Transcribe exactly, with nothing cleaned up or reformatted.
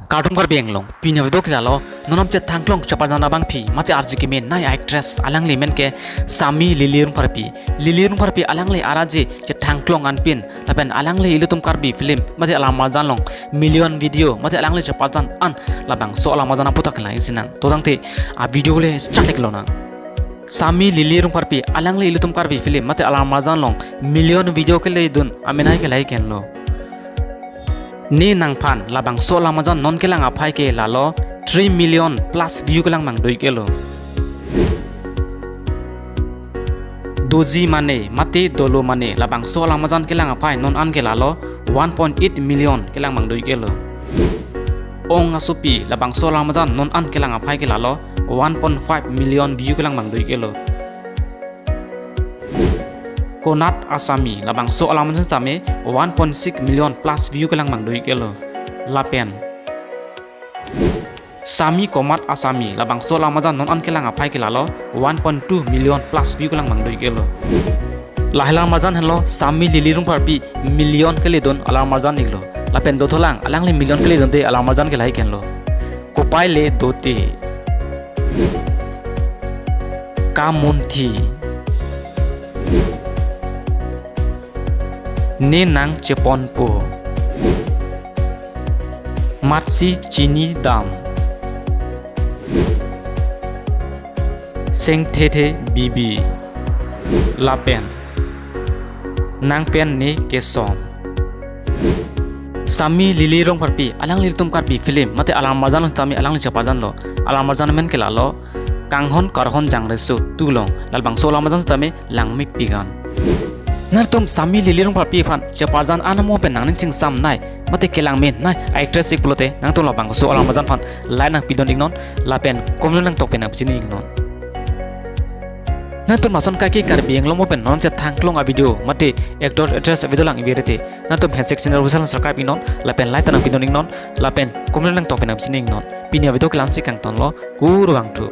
Kardom Karbi Anglong, pini avideo ke lalo, non alam chethangklong cheparjan abangpi, mate arje kemenei actress alangli amen ke Sami Lily Rongpharpi. Lily Rongpharpi alangli arje chethangklong anpin, lapen alangli ilitum Karbi film, mate alam arjan along, million video, mate alangli cheparjan an, labangso alam arjan aputhak kelang-ik sinang. To tangte, avideo le start ik lonang. Sami Lily Rongpharpi alangli ilitum Karbi film mate alam arjan along million video keledun amenei ke lahai henlo. Ne nangphan labangso alam arjan non kelang aphai ke lalo three million plus view kelang mang do-ik-etlo. Doji Mane mate Dolo Mane labangso alam arjan kelang aphai non an ke lalo one point eight million kelang mang do-ik-etlo. Ong Asopi labangso alam arjan non an kelang aphai ke lalo one point five million view kelang mang do-ik-etlo. Konat Asami labangso alam arjan tame one point six million plus view kelang mang do-ik-etlo. Lapen Sami Komat Asami labangso alam arjan non an kelang aphai ke lalo one point two million plus view kelang mang do-ik-etlo. Lahai alam arjan henlo Sami Lily Rongpharpi million keledun alam arjan iklo. Lapen dothulang alangli million keledunde alam arjan ke lahai henlo. Kopai le dote. Kamunthi. Ne nangcheponpo. Matsi chinidam. Sengthethe bibi. Lapen nangpen ne kesom. Sami Lily Rongpharpi alangli ilitum Karbi film mate alam arjan sitame alangli cheparjanlo. Alam arjan amen ke lalo Kanghon Karhon Jangreso two along, labangso alam arjan sitame langmepik an. Nangtum Sami Lily Rongpharpi aphan cheparjan an amo pen nangning chingsamnei mate kelangmenei actress-ik pulote nangtum labangso alam arjan aphan like nangpidun-iknon lapen comment nangtok pen nangpachini-iknon. Nangtum lason kaike Karbi Anglong pen non alam chethangklong avideo mate actor actress avideo lang-ik birete nangtum handshake channel official subscribe-iknon lapen like ta nangpidun-iknon lapen comment nangtok pen nangpachini-iknon. Pini avideo ke la-ansi kangtonlo, kurvangthu.